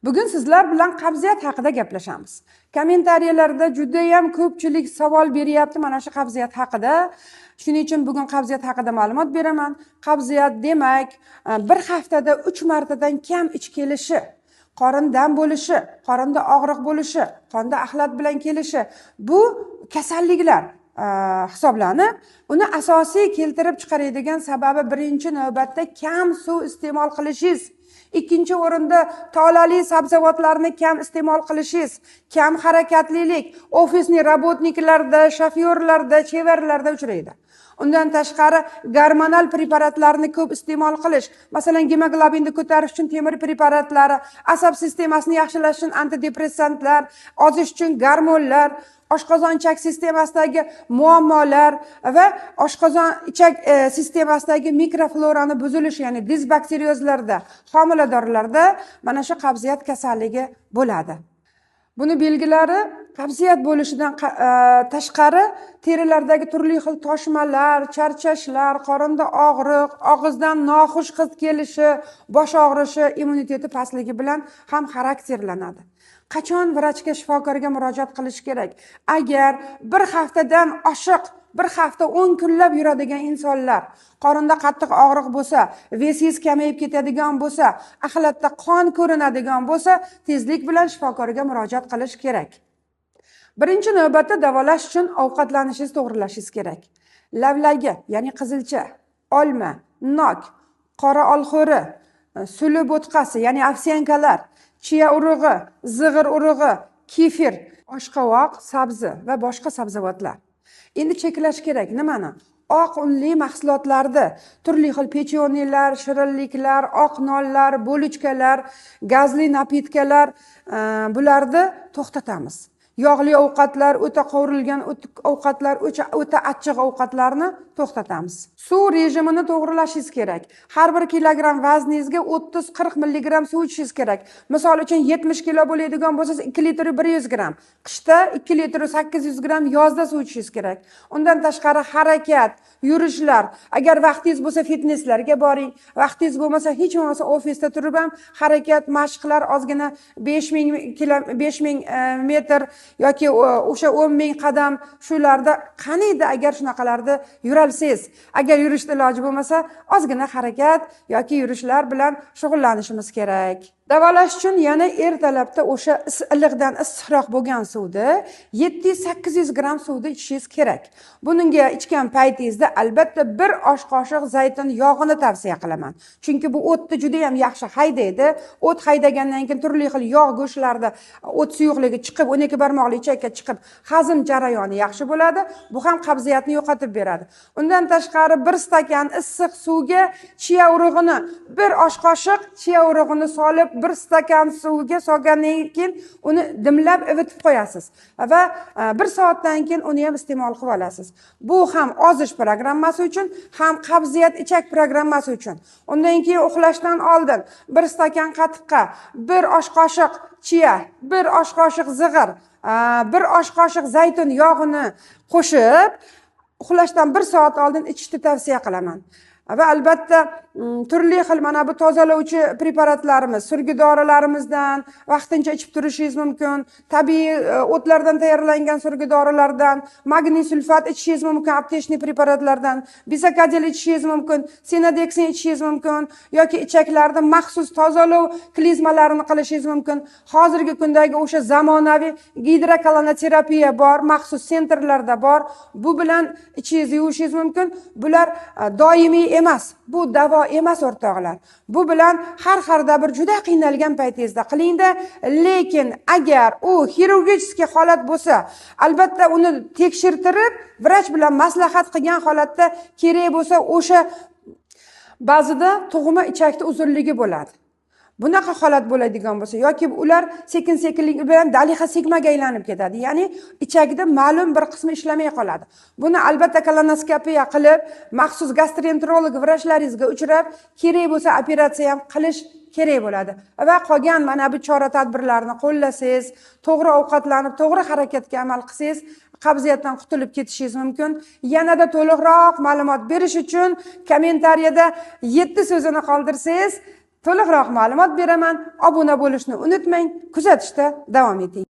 Bugun sizlar bilan qabziyat haqida gaplashamiz. Kommentariyalarda juda ham ko'pchilik savol beryapti mana shu qabziyat haqida. Shuning uchun bugun qabziyat haqida ma'lumot beraman. Qabziyat demak, bir haftada 3 martadan kam ich kelishi, qorin dam bo'lishi, qorinda og'riq bo'lishi, qonda axlat bilan kelishi, bu kasalliklar hisoblanib, uni asosiy keltirib chiqaradigan sababi birinchi navbatda kam suv iste'mol qilishingiz, ikkinchi o'rinda tolali sabzavotlarni kam iste'mol qilishingiz, kam harakatlilik, ofisniy работникlarda, shofyorlarda, chevarlarda uchraydi. Undan tashqari gormonal preparatlarni ko'p iste'mol qilish, masalan, gemoglobinni ko'tarish uchun temir preparatlari, asab sistemasini yaxshilash uchun antidepressantlar, ozish uchun gormonlar, oshqozon ichak sistemasidagi muammolar va oshqozon ichak sistemasidagi mikroflorani buzilishi, ya'ni disbakteriozlarda, homiladorlarda mana shu qabziyat kasalligi bo'ladi. Buni belgilari qabziyat bo'lishidan tashqari terilardagi turli xil toshmalar, charchashlar, qorinda og'riq, og'izdan noxush hid kelishi, bosh og'rishi, immuniteti pastligi bilan ham xarakterlanadi. Qachon vrachga, shifokorga murojaat qilish kerak? Agar bir haftadan oshiq, bir hafta 10 kunlab yuradigan insonlar, qorinda qattiq og'riq bo'lsa, vesingiz kamayib ketadigan bo'lsa, axlatda qon ko'rinadigan bo'lsa, tezlik bilan shifokorga murojaat qilish kerak. Birinchi navbatda davolash uchun ovqatlanishingizni to'g'rilashingiz kerak. Lavlagi, ya'ni qizilcha, olma, nok, qora olxo'ri, suli bo'tqasi, ya'ni ovsyankalar, chiya urug'i, zig'ir urug'i, kefir, oshqovoq, sabzi va boshqa sabzavotlar. Endi cheklash kerak nimani? Oq unli mahsulotlarni, turli xil pechenyelar, shirinliklar, oq nonlar, bo'lichkalar, gazli napitkalar, bularni to'xtatamiz. Yog'li ovqatlar, o'ta qovurilgan ovqatlar, o'ta achchiq ovqatlarni to'xtatamiz. Suv rejimini to'g'rilashingiz kerak. Har bir kilogramm vazningizga 30-40 milligramm suv ichishingiz kerak. Misol uchun 70 kilo bo'ladigan bo'lsangiz 2 litr 100 gramm, qishda 2 litr 800 gramm, yozda suv ichishingiz kerak. Undan tashqari harakat, yurishlar, agar vaqtingiz bo'lsa fitnesslarga boring, vaqtingiz bo'lmasa hech bo'lmasa ofisda turib ham harakat, mashqlar ozgina 5000 kilo, 5000 metr yoki o'sha 10 000 qadam, shularda qaniydi agar shunaqalarda yuralsangiz. Agar yurishda iloji bo'lmasa, ozgina harakat yoki yurishlar bilan shug'ullanishimiz kerak. Davolash uchun yana ertalabda o'sha iliqdan issiqroq bo'lgan suvni 700-800 gramm suvni ichishingiz kerak. Buningga ichgan paytingizda albatta bir osh qoshiq zaytun yog'ini tavsiya qilaman. Chunki bu o'tni juda ham yaxshi haydaydi. O't haydagandan keyin turli xil yog' go'shtlarda o't suyuqligi chiqib, 12 barmoqli ichakka chiqib, hazm jarayoni yaxshi bo'ladi. Bu ham qabziyatni yo'qotib beradi. Undan tashqari bir stakan issiq suvga chiya urug'ini, bir osh qoshiq chiya urug'ini solib, bir stakan suvga solgandan keyin uni dimlab ivitib qo'yasiz va bir soatdan keyin uni ham iste'mol qilib olasiz. Bu ham ozish programmasi uchun, ham qabziyat ichak programmasi uchun. Undan keyin uxlashdan oldin bir stakan qatiqqa bir osh qoshiq chiya, bir osh qoshiq zig'ir, bir osh qoshiq zaytun yog'ini qo'shib uxlashdan 1 soat oldin ichishni tavsiya qilaman. Va albatta turli xil mana bu tozalovchi preparatlarimiz, surgi dorilarimizdan vaqtincha ichib turishingiz mumkin, tabiiy o'tlardan tayyorlangan surgi dorilardan, magniy sulfat ichishingiz mumkin, aptechniy preparatlardan, bisakadil ichishingiz mumkin, sinadeksin ichishingiz mumkin yoki ichaklarni maxsus tozalov klizmalarini qilishingiz mumkin. Hozirgi kundagi o'sha zamonaviy gidrokolonoterapiya bor, maxsus sentrlarda bor. Bu bilan ichingizni yuvishingiz mumkin. Bular doimiy emas, bu davo emas o'rtoqlar. Bu bilan har harda bir juda qiynalgan paytingizda qilingda, lekin agar u xirurgik holat bo'lsa, albatta uni tekshirtirib, vrach bilan maslahat qilgan holatda kerak bo'lsa o'sha ba'zida tug'ma ichakda uzunligi bo'ladi. Bunaqa holat bo'ladigan bo'lsa yoki ular sekin-sekinlik bilan dalixa sigmaga aylanib ketadi. Ya'ni ichakda ma'lum bir qismi ishlamay qoladi. Buni albatta kolonoskopiya qilib, maxsus gastroenterolog vrachlaringizga uchrab, kerak bo'lsa operatsiya ham qilish kerak bo'ladi. Va qolgan mana bu chora tadbirlarni qo'llasangiz, to'g'ri ovqatlanib, to'g'ri harakatga amal qilsangiz, qabziyatdan qutulib ketishingiz mumkin. Yanada to'liqroq ma'lumot berish uchun kommentariyada 7 so'zini qoldirsangiz To'liqroq ma'lumot beraman. Obuna bo'lishni unutmang, kuzatishda davom eting.